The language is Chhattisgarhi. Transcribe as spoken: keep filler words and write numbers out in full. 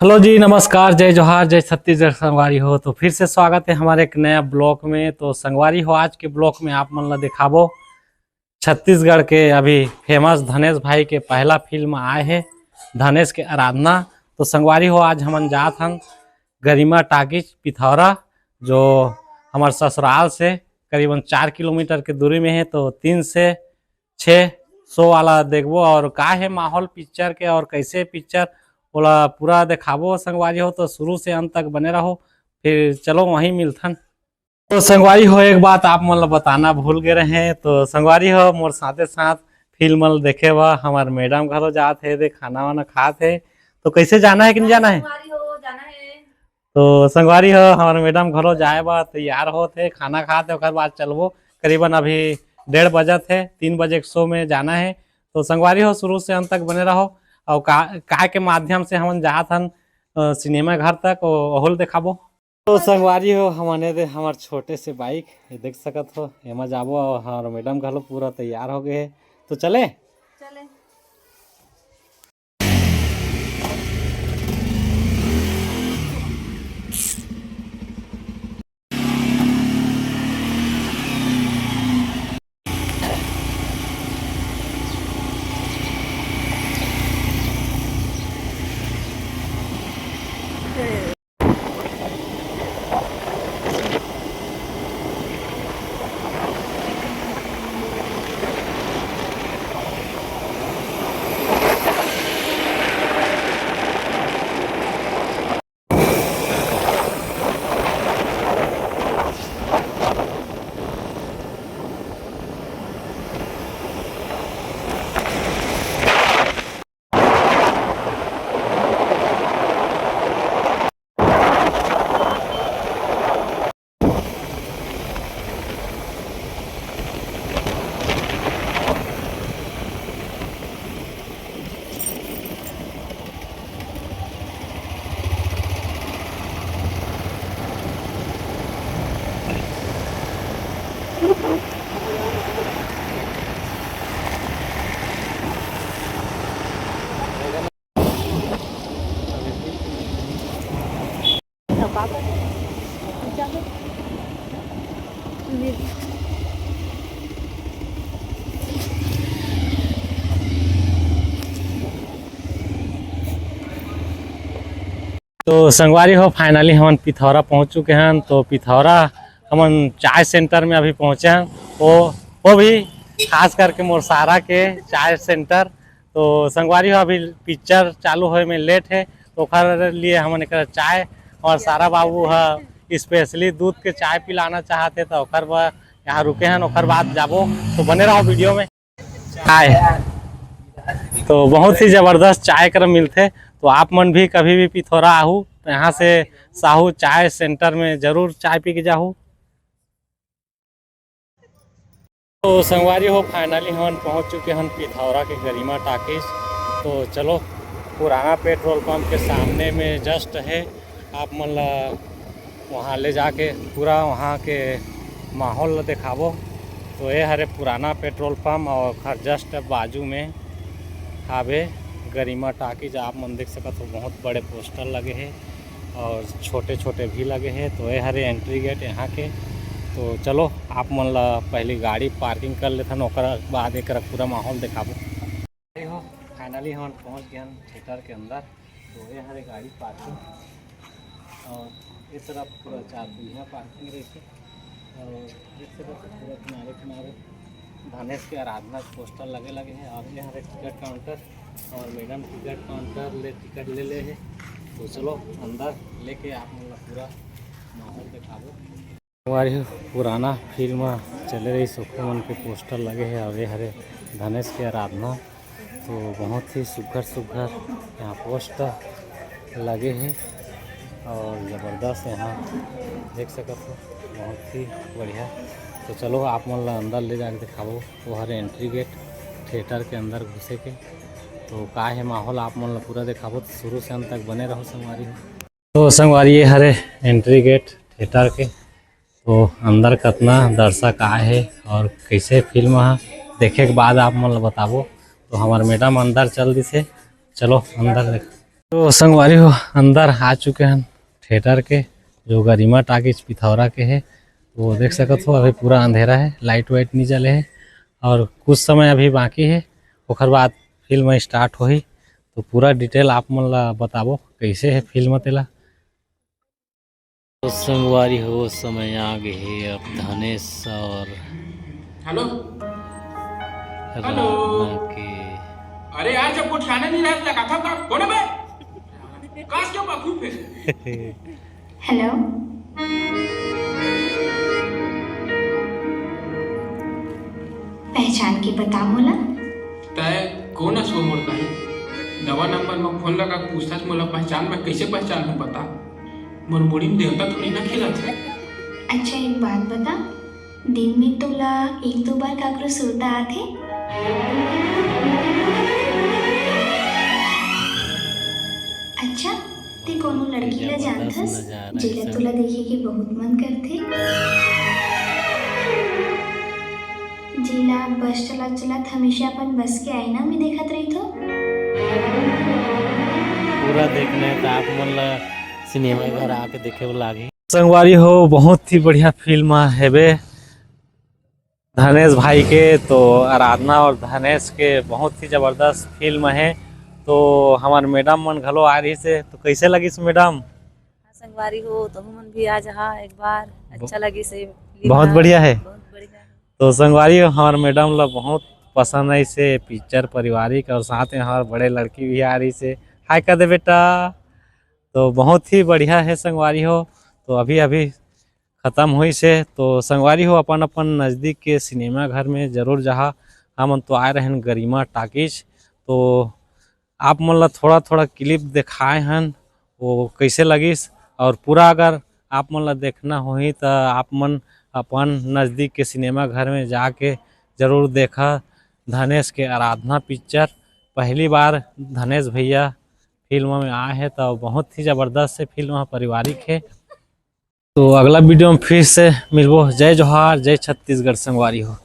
हेलो जी, नमस्कार, जय जोहार, जय छत्तीसगढ़ संगवारी हो। तो फिर से स्वागत है हमारे एक नया ब्लॉग में। तो संगवारी हो, आज के ब्लॉग में आप मन ला दिखाबो छत्तीसगढ़ के अभी फेमस धनेश भाई के पहला फिल्म आए है, धनेश के आराधना। तो संगवारी हो, आज हमन जात हन गरिमा टाकीज पिथौरा, जो हमारे ससुराल से करीबन चार किलोमीटर के दूरी में है। तो तीन से छः शो वाला देखबो और का है माहौल पिक्चर के और कैसे पिक्चर, ओला पूरा देखाबो संगवारी हो। तो शुरू से अंत तक बने रहो, फिर चलो वहीं मिलथन। तो संगवारी हो, एक बात आप मन ला बताना भूल गए रहे, तो संगवारी हो, मोर साथे साथ फिल्म ल देखे बा हमार मैडम घलो जात है, दे खाना वाना खात है। तो कैसे, जाना है कि नहीं जाना है? संगवारी हो, जाना है। तो संगवारी हो, हमार मैडम घलो जाए बा तैयार होत है, खाना खात है, ओकर बाद चलबो। करीबन अभी डेढ़ बजत है, तीन बजे के शो में जाना है। तो संगवारी हो, शुरू से अंत तक बने रहो और का, का के माध्यम से हमन जात हन अ, सिनेमा घर तक, ओ, ओहू ल देखाबो। तो संगवारी हो, हमने दे हमर छोटे से बाइक, ये देख सकत हो, एमा जाबो और हमार मैडम घलो पूरा तैयार हो गए है। तो चले? चले। तो संगवारी हो, finally हमन पिथौरा पहुंच चुके हन। तो पिथौरा हमन चाय सेंटर में अभी पहुंचे हन, वो वो भी खास करके मोर सारा के चाय सेंटर। तो संगवारी हो, अभी पिक्चर चालू होए में लेट है, तो ओकर लिए हमन एक चाय, और सारा बाबू ह स्पेशली दूध के चाय पिलाना चाहते, तो ओकर बर यहाँ रुके हन, ओकर बाद जाबो। तो बने रहो वीडियो में। चाय तो बहुत ही जबरदस्त चाय कर मिलथे। तो आप मन भी कभी भी पिथौरा आहू तो यहाँ से साहू चाय सेंटर में जरूर चाय पी के जाहू। तो संगवारी हो, finally हमन पहुँच चुके हन पिथौरा के गरिमा टाकीज। तो चलो, पुराना पेट्रोल पंप के सामने में जस्ट है, आप मन ला वहाँ ले जाके पूरा वहाँ के माहौल ला देखाबो। तो ये हरे पुराना पेट्रोल पंप और ओखर जस्ट बाजू में हावे गरिमा टाकीज। आप मन देख सकत हो, बहुत बड़े पोस्टर लगे हे और छोटे छोटे भी लगे हे। तो ये हरे एंट्री गेट यहाँ के। तो चलो, आप मन ला पहली गाड़ी पार्किंग कर लेथन, ओकर बाद एक पूरा माहौल देखाबो। हो, finally हमन पहुँच गए हन थिएटर के अंदर। तो ये हरे गाड़ी पार्किंग और ये तरफ पूरा चार पहिया पार्किंग रहिथे और ये तरफ पूरा किनारे किनारे धनेश के आराधना के पोस्टर लगे लगे हे और ये हरे टिकट काउंटर और मैडम टिकट काउंटर ले टिकट ले ले हे। तो चलो अंदर लेके आप मन ला पूरा माहौल देखाबो। हमारी पुराना फिल्म चले रही, सुखो मन के पोस्टर लगे हे और ये हरे धनेश के आराधना। तो बहुत ही सुघर सुघर यहाँ पोस्टर लगे हे और जबरदस्त यहाँ देख सकत हो, बहुत ही बढ़िया। तो चलो आप मन ला अंदर ले जाके दिखाबो, वो हरे एंट्री गेट थिएटर के अंदर घुसे के। तो का हे माहौल, आप मन ला पूरा दिखाबो, तो शुरू से अंत तक बने रहो संगवारी हो। तो संगवारी, ये हरे एंट्री गेट थिएटर के। तो अंदर कतना दर्शक आए हे और कैसे फिल्म ह देखे के बाद आप मन ल बताबो। तो हमार मैडम अंदर चल दिसे, चलो अंदर देख। तो संगवारी हो, अंदर आ चुके हन थिएटर के, जो गरिमा टाकीज पिथौरा के हे। तो देख सकत हो, अभी पूरा अंधेरा हे, लाइट वाइट नहीं जले हे, और कुछ समय अभी बाकी हे, ओकर बाद फिल्म स्टार्ट होही। तो पूरा डिटेल आप मन ला बताबो, कैसे हे फिल्म तेला। तो संगवारी हो, समय आ गए हे अब धनेश और हेलो। हेलो। राधना के। अरे यार, जब गोठियाना नहीं रहे तो लगाता हूँ का? कौन है बे? काश, क्या बकूफ है। हेलो। पहचान के बता मोला। तय कौन अस वो मोर दाई? नवा नंबर म फोन लगा के पूछथस मोला पहचान, मैं कैसे पहचान हूँ बता? मोर मुड़ी म देवता थोड़ी ना खेलत हे। अच्छा, एक बात बता, दिन में तोला एक दो बार काकरो सुरता आथे? अच्छा, ते कोनो लड़की ला जबरदस्त जानथस, नजारा जेला हे। तोला देखे के बहुत मन करथे? जेला बस चलत चलत हमेशा अपन बस के आईना में देखत रहिथो? पूरा देखना हे त आप मन ला सिनेमा घर आके देखे बर लागही। संगवारी हो, बहुत ही बढ़िया फिल्म हेबे धनेश भाई के। तो आराधना और धनेश के बहुत ही जबरदस्त फिल्म हे। तो हमार मैडम मन घलो आ रही से, तो कैसे लगिस मैडम? हाँ, संगवारी हो, तहू मन भी आ जहा एक बार, अच्छा लगिस हे फिल्म बहुत ह, बढ़िया हे। बहुत बढ़िया हे। तो संगवारी हो, हमार मैडम ला बहुत पसंद आइस हे पिक्चर पारिवारिक, और साथ में हमार बड़े लड़की भी आ रही से। हाय कर दे बेटा। तो बहुत ही बढ़िया हे संगवारी हो। तो अभी अभी खत्म होइस हे। तो संगवारी हो, अपन अपन नजदीक के सिनेमा घर में जरूर जहा। हमन तो आए रहन गरिमा टाकीज, तो आप मन ला थोड़ा थोड़ा क्लिप देखाए हन, वो कैसे लगिस। और पूरा अगर आप मन ला देखना होही त आप मन अपन नजदीक के सिनेमा घर में जाके जरूर देखा धनेश के आराधना पिक्चर। पहली बार धनेश भैया फिल्म में आए हे, तो बहुत ही जबरदस्त से फिल्म ह, पारिवारिक हे। तो अगला वीडियो में फिर से मिलबो। जय जोहार, जय छत्तीसगढ़ संगवारी हो।